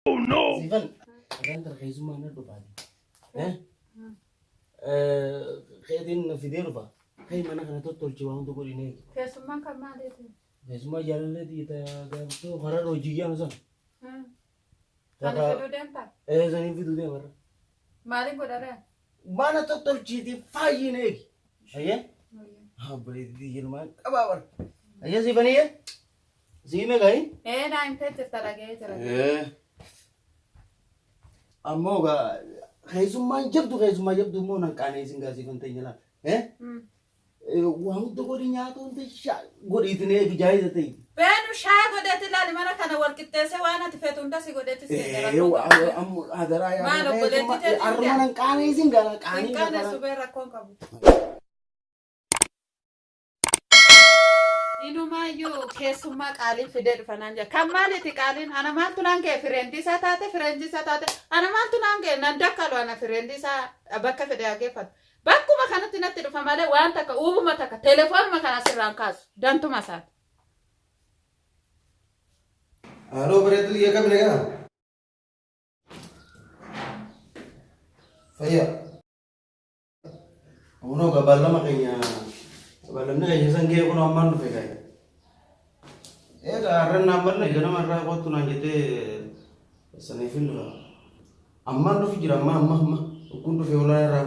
Siifan agaan tana keessummaa na dhufaati. Keetiin fidee dhufa. Kai mana kana tottolchi waa hunda godhi neegi. Keessummaan kan maaliiti? Keessummaa jaalallee tiita gaaftuu karaa hojii yaanu sana. Kana fiduu deemtaa? Ee saniin fiduu deemarra. Maaliin godharee? Mana tottolchiiti faayyiin eegi. Ayyee? Obboleettii jedhumaan qabaa bara. Ayyee siifaniyyee? Sii meeqaayi? Ee naa himtee jirta dhaga'ee jira. Ammoo gaa keessummaan jabdu keessummaa jabdu immoo nan qaaneessin gaa siifan teenya laata. Waa hunda godhi nyaata hunda godhiitiin eegi jaayiza ta'e. Beenu shaa godheeti ilaali mana kana wal qixxeessee waan ati feetu hunda si godheeti si eega rakkoo qabu. Ammoo hadaraa yaa Maal obboleettii teetiin Arruma nan qaaneessin gaa Hin qaanii qaanessu bee rakkoon qabu. Inumaayyuu keessummaa qaaliin fidee dhufa naan jedha. Kan maaliiti qaaliin? Ana maaltu naan ga'e? Fireendi isaa taate, fireendi isaa taate. Ana maaltu naan ga'e? Nan dakkalu ana fireendi isaa bakka fedhe haa geeffatu. Bakkuma kanatti natti dhufa malee waan takka uubuma takka telefoonuma kana asirraan kaasu. Dantuma isaati. Haaloo bareedduu kiyya kam nagaa? Fayyaa. Kunoo gaa beellama keenya beellamni keenya san ga'e kunoo ammaan dhufe gaa'e. Egaa har'a naan bal'e ganama irraa kottu naan jettee saniif hin dhufa. Ammaan dhufi jira amma amma amma kun dhufe ulaa irraa.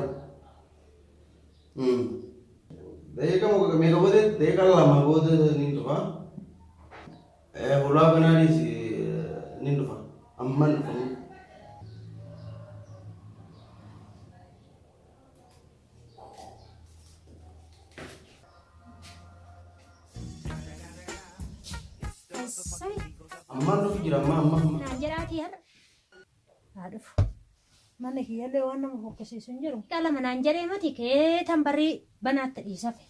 Daqiiqa meeqa booda daqiiqa 2 booda ni dhufa. Hulaa banaanis ni dhufa. Ammaan dhufa. Essay. Ammaan dhufu jira amma amma amma. Naan jedhaatii har'a. Haa dhufu. Mana kiyyallee waan nama fokkisiisu hin jiru. Qalama naan jedhee mati kee tan barrii banaatti dhiisafe.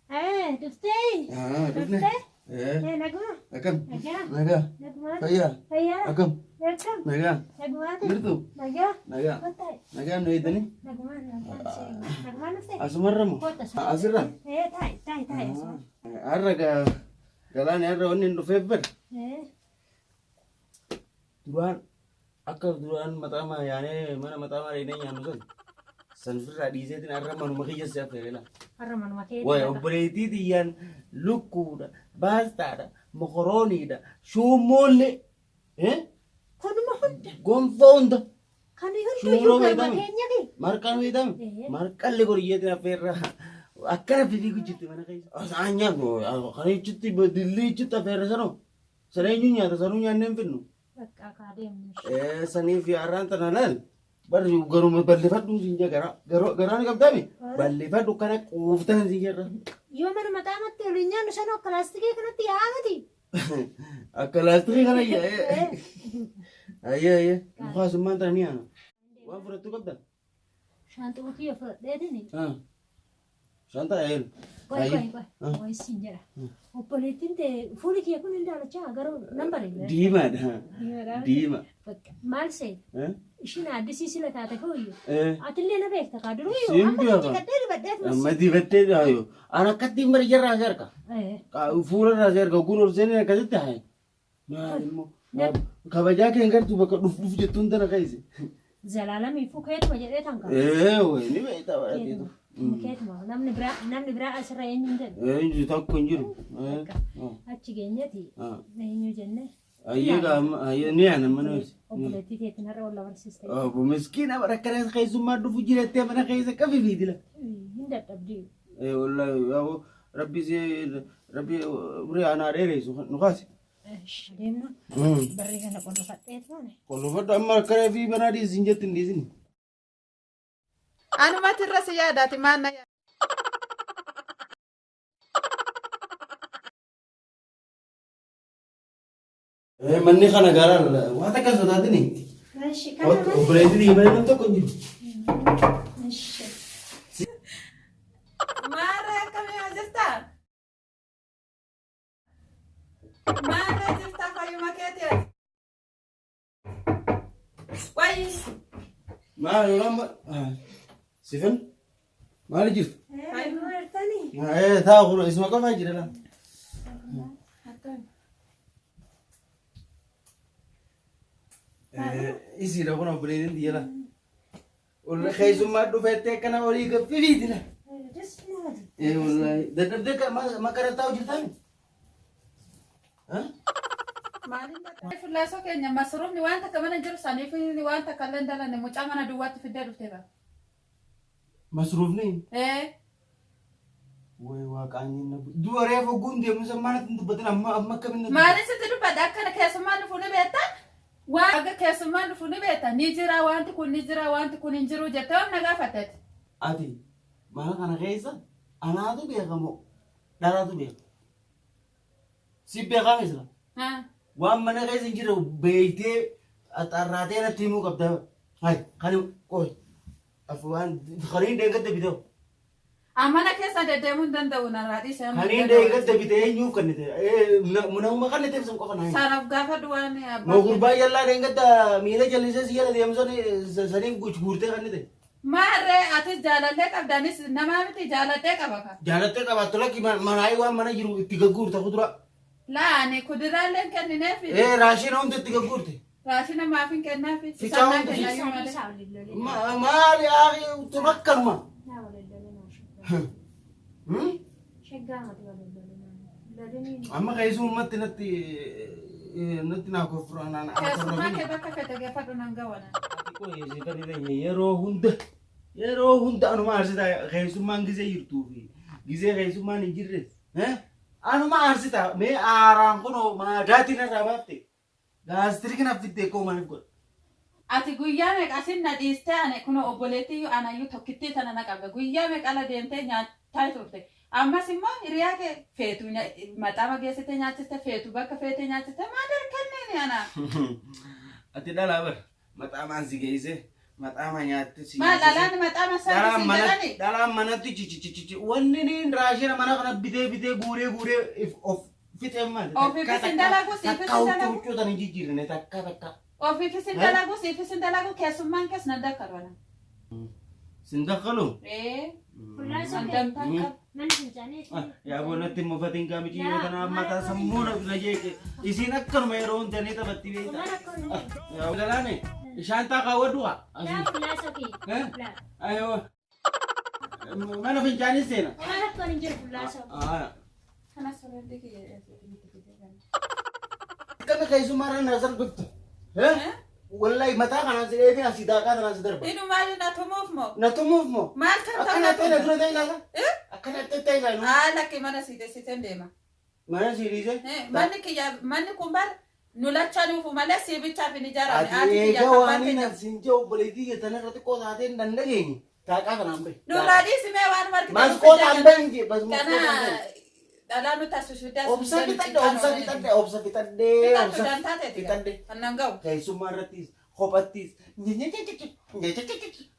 Eh, dhuftee? Ah, dhufne. Dhuftee? Eh, Eh, naguma. akkam? Nagaa. Nagaa. Nagumaa. Fayyaa. Fayyaa. Akkam? Akkam? Nagaa. Nagumaati. Jirtu? Nagaa. Nagaa. Kottaa. Nagaa nu eegdanii? Nagumaan nagumaan. Nagumaan dhuftee? Asumarra moo? Kottaa. Asirra? Eh, taa'i taa'i taa'i asuma. Har'a gaa galaana har'a wanni hin dhufeef bar. Eh, Duraan akka duraan maxaamaa yaanee mana maxaamaa dhaqnee nyaannu san san ofirraa dhiiseetiin har'a manuma kiyya si affeere laa. Har'a manuma kee. Wayi obboleettii tiyyaan lukkuudha, baastaadha, mokorooniidha, shuummoollee, eh? Kanuma hunda. Gonfoo hunda. Kan hunduyyuu Shuuroo kanuma beekame. keenya kee. Marqaan beekame. Marqallee goriyyeetiin affeerra. Akkana fifiigu jirti mana keessa. Asaan nyaannu kana jechutti dillii jechutti affeerra sanoo. Sana eenyu nyaata sanuu nyaannee hin finnu. Bakka kaa deemnu. Sanii fi har'aan tana laal. Barri garuma balleeffadhu siin jee garaa garaa ni qabdaami. Balleeffadhu kana quuftan siin jedha. Yoo mana maxaamatti waliin nyaannu sana akka laastikii kanatti yaa'aa miti. Akka laastikii kana yaa'ee. Ayyee ayyee. Mukaa summaan tana ni yaana. Waan fudhattu qabda. Shaanxuma kiyya fudhadheetini. Shaanxaa eel. Qoy qoy qoy. Qoy siin jedha. Obboleettiin tee fuuli kiyya kun hin daalachaa garuu nan bareeda. Diimaadha. Diimaadha. Diima. Bakka maal see? Ishiin addisii sila taate kooyyu. Eh. Atillee na beekta kaa duruyyuu. Siin Amma beeka. ciqadhee dibadhee tumas. Amma dibattee jaayo. An akkatti mara jarraa si harka. Fuula irraa si harka. Kun ol seenee akkasitti haye. Maal immoo kabajaa kee hin gartuu bakka dhuf dhuf jettuun tana keessa. Zalaalamiifuu keetuma jedhee tan qaba. Ee wayi ni beektaa baratee. Keetuma namni biraa namni biraa asirra eenyu hin jedhu. Eenyu tokko hin jiru. Achi geenyeti eenyu jenne. Ayyee qaama ayyee ni yaana mana hojii. Obboleettii teetiin har'a wal barsiiste. Obbo miskiina bara kana keessummaa dhufu jirattee mana keessa qabi fiidila. Hin dadhabdi. Ee wallahi yaa rabbi si rabbi umrii anaa dheeressu nu kaase. Deemna. Barree kana qollofadhee tuane. Qollofadhu amma akkana fi banaa dhiisin jetti hin dhiisin. Anumatti irra si yaadaati maal na yaada. Manni kana gaara waan takka sodaatini. Eshi kana mana. Obboleettii dhiibanii nam tokko hin jiru. Eshi. Maarree akkamii haa jirtaa? Maarree jirtaa fayyuma keetii ati? Wayi. Maal yeroo amma sifan maal jirtu? Fayyuma jirtanii? Taa kun isuma qofaa jira laa. Isiidha kun obboleettiin tiyya laa. Keessummaa dhufeettee akkana olii gaffifiiti laa. Wallaahi dadhabdee makara taa'u jirtaami. Maaliin dadhabee fullaasoo keenya masruufni waan takka mana jiru saniif waan takka illee hin dalanne mucaa mana duwwaatti fiddee dhuftee bara. Masruufni? Ee. Way waaqaan na du'a reefu ogguun deemu san maalatti hin dubbatin amma amma akkamiin na Maaliin sitti dubbadha akkana keessummaan dhufu ni beekta? Waan akka keessummaan dhufu ni beekta? Ni jira wanti kun ni jira wanti kun hin jiru jettee waan na gaafatteeti. Ati mana kana keessa anaatu beeka moo dhalaatu beeka? Si beekaa misira. Waan mana keessa hin jirre beektee axxaarraatee natti himuu qabda. Hay kan qoy. Waan kaniin deengadda bitee. Amana keessa deddeemuu hin danda'u narraa dhiise. amma Kaniin hin danda'u. deengadda bitee eenyuuf kennite? Namuma kenniteef sun qofa naa himi. Sanaaf gaafadhu waan abbaa. Moo gurbaa yallaa deengadda miila jallisee si jala deemu saniin guurtee kennite? Maarree atis jaalallee qabda anis namaa miti jaaladhee qaba ka. Jaalattee qabaattu lakki manaayii waan mana jiru itti gagguurta kuduraa. Laa ani kuduraallee hin kennineefi. Ee raashiina hunda itti gagguurte. Raashina maaf hin kennaafi. Ficaa Isaan naa hunda kennayyuu malee. Maali aakii tun akkanuma. Amma keessumatti natti natti naa kofraa naan Keessummaa kee bakka fete geeffadhu nan gawana. Yeroo hunda yeroo hunda anuma aarsita keessummaan gizee jirtuu fi gizee keessummaan hin jirre anuma aarsita mee aaraan kunoo maadaatiin irraa baafte gaastiriik na fiddee koo maaliif godha. Ati guyyaa meeqa asin na dhiistee ani kunoo obboleettiyyuu anayyuu tokkittii tana na qabda guyyaa meeqa ala deemtee nyaataa turte ammas immoo hiriyaa kee feetu maxaama geessitee nyaachiste feetu bakka feetee nyaachiste maa darkanneeni ana. Ati dhalaa bar maxaamaan si geesse maxaama nyaatte si Maal nyaachise. dhalaan maxaama isaa Dhalaan siin mana jedhani? dhalaan manatti chichichichi wanni niin raashina mana kana bitee bitee guuree guuree if of fixee maali? Ofiifis hin dalagu, siifis hin Takka huccuu dalagu. huccuu tan hin jijjiirne takka takka. Ofiifis hin dalagu, siifis hin dalagu, keessummaan kees nan dakkalu ana. Sin dakkalu? Ee, Fullaasoo an kee damtaan qabu. mana fincaanii Yaa boonatti mufatiin gaamichi yoo Yaa, tana maal mataa akka sammuu na jeeqe. Isiin akkanuma yeroo hunda ni taphatti beekta. Maal akka hin Yaa galaane ishaan taa kaawwadhu haa. Yaa fullaasoo kee. Eh? Laa. Ayoo. Mana fincaanii seena. Maal akka hin jiru fullaasoo. Kanas friendii kiyya itti fidee gala. Akkami keessummaa irra na sarbiftu. Wallahi mataa kanaan si dheefee asii daaqaa kanaan si darba. Inumaayyuu na tumuuf moo? Na tumuuf moo? Maal kan ta'u Akkana na ta'e na tumta? dura ta'e ilaala. Eh? Akkana ta'e ilaala. Haa lakki mana sii teessiseen deema. Mana sii dhiise. Manni kiyya manni kun bar nu lachanuufu malee sii bichaaf hin ijaaramne. Ati Haati kiyya eega abbaan waan keenya. inni siin jedhu obboleettii jettan irra xiqqoo taatee hin dandageenye. Daaqaa kanaan bahi. Nurraa dhiisi mee waan margite nu Maskootaan fidde bahi hin jee. kana. Maskootaan bahi. Dhalaa nu taasisuu Obsa fixadhe, obsa fixadhe, obsa fixadhe, Fixadhu obsa dantaa teeti fixadhe. kan nan ga'u. Keessummaa irrattis, kophattis,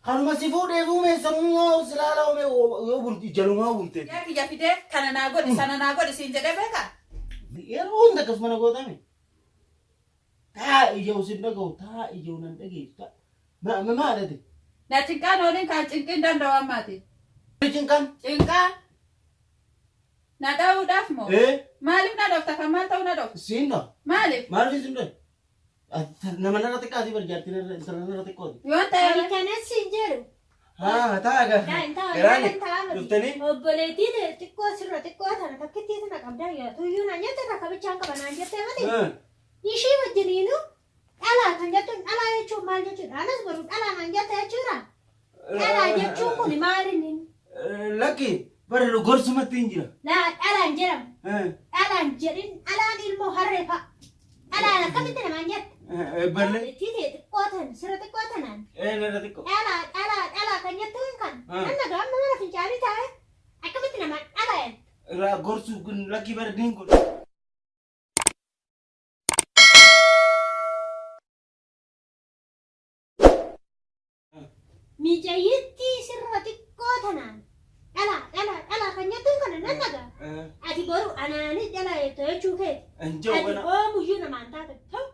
kanuma si fuudhee fuumee sammuu si laalaa uumee yoo bulti jalumaa bulte. Yaa kiyya fidee kana naa godhi sana naa godhi siin jedhee beekaa? Yeroo hunda akkasuma na gootame. Taa ija'u sin dhaga'u, taa ija'u nan dhageessu. Taa maal ati? Na cinqaan ooliin kan cinqiin danda'u ammaati. Cinqaan? Cinqaa na dha'uudhaaf moo? Ee Maaliif na dhoofta kan maal ta'u na dhoofta? siin dha. Maaliif? Maaliif siin dha? Nama narra xiqqaati bar jaartii narra intala narra xiqqooti. Yoon ta'e Ani kanas hin jedhu. Haa taa Daa hin ta'a, garaani hin ta'a miti. dhuftanii Obboleettii tee xiqqoo sirra xiqqoo tana takkittii tana qabdaa yaa tuyyuu naan jette takka bichaan qaba naan jettee miti. Ishii wajjiniinuu dhalaa kan jettuun dhalaa jechuun maal jechuudha? Anas boru dhalaa naan jette jechuudha. Dhalaa jechuun kun maal inni? Lakki bara gorsumatti hin jira. Laa dhalaan jedhamu. Dhalaan jedhin dhalaan ilmoo harree fa'a. Dhalaan akkamitti namaan jette? Ballee. Ittii tee xiqqoo tan sirra xiqqoo tanaan. Narra xiqqoo. Dhalaa dhalaa dhalaa kan jettuun kan. Nan nagaa amma mana fincaanii taa'e akkamitti namaan dhalaa jette? Irraa gorsuu kun lakki bara niin kun. Miicayyittii sirra xiqqoo tanaan dhalaa dhalaa dhalaa kan jettuun kana nan nagaa. Ati boru anaanis dhalaa jettu jechuu keeti. Hin jiru Ati kana. oomuyyuu namaan taate ta'u.